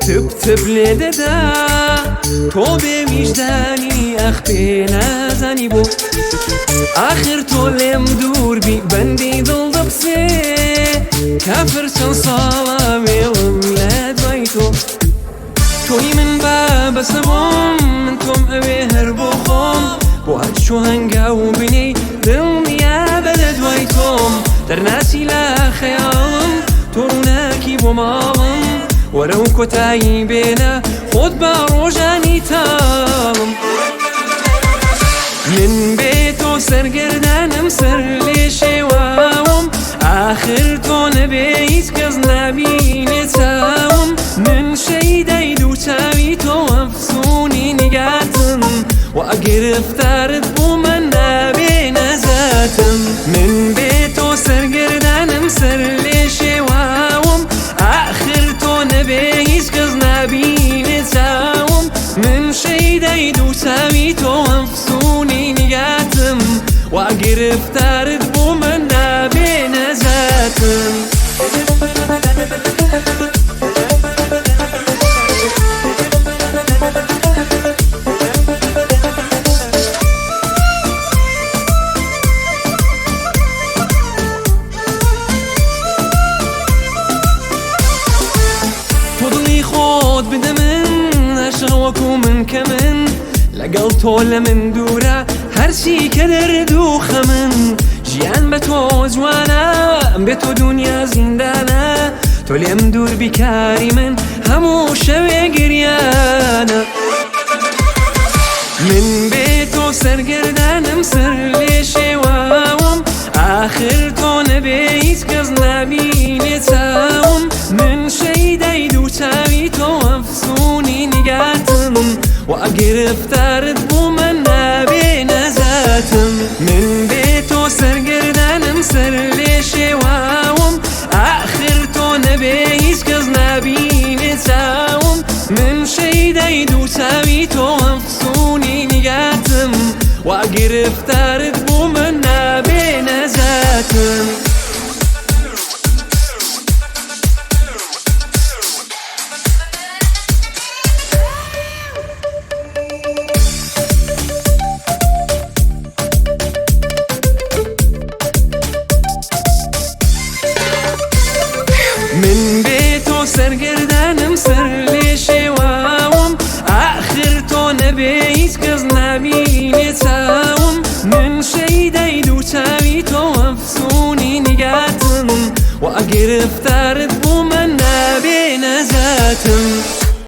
تپ تپ لێ دەدا تۆ بێ ویژدانی ئەخ پێ نازانی بۆ ئاخر تۆ لێم دوور بی بەندی دڵ دەپسێ کافر چەند ساڵە وێڵم لە دوای تۆ تۆی من با بەسە بۆم من تۆم ئەوێ هەر بۆ خۆم بۆ هەرچۆ هەنگاو بنێی دڵنیا بە لە دوای تۆم دەرناسی لە خەیاڵم تۆ ڕووناکی بۆ ماڵم وەرە و کۆتایی بێنە خۆت بە ڕۆژانی تاڵم من بێ تۆ سەرگەردانم سەر لێ شێواوم ئاخر تۆ نەبێ هیچ کەس نابینێ چاوم من شەیدای دوو چاوی تۆ ئەفسونی نیگاتم و گرفتارت بوومە نابێ نەزاتم من بێ تۆ سەرگەردانم سەر لێ شێواوم ئاخر تۆ نەبێ هیچ کەس نابینێ چاوم من شەیدای دوو چاوی تۆ ئەفسونی نیگاتم و گرفتارت بوومە نابێ نەزاتم. تۆ دڵی خۆت بدە من عەشق وەکو من کە من لەگەڵ تۆ لە من دوورە هەرچی کە دەرد و خەمن ژیان بە تۆ جوانە بێ تۆ دونیا زیندانە تۆ لێم دوور بیکاری من هەموو شەوێ گریانە من بێ تۆ سەرگەردانم سەر لێ شێواوم ئاخر تۆ نەبێ هیچ کەس نابینێ چاوم من شەیدای دوو چاوی تۆ ئەفسونی نیگاتم و گرفتارت بوومە نابێ نەزاتم من بێ تۆ سەرگەردانم سەر لێ شێواوم ئاخر تۆ نەبێ هیچ کەس نابینێ چاوم من شەیدای دوو چاوی تۆ ئەفسونی نیگاتم و گرفتارت بوومە نابێ نەزاتم. من بێ تۆ سەرگەردانم سەر لێ شێواوم ئاخر تۆ نەبێ هیچ کەس نابینێ چاوم من شەیدای دوو چاوی تۆ ئەفسونی نیگاتم و گرفتارت بوومە نابێ نەزاتم.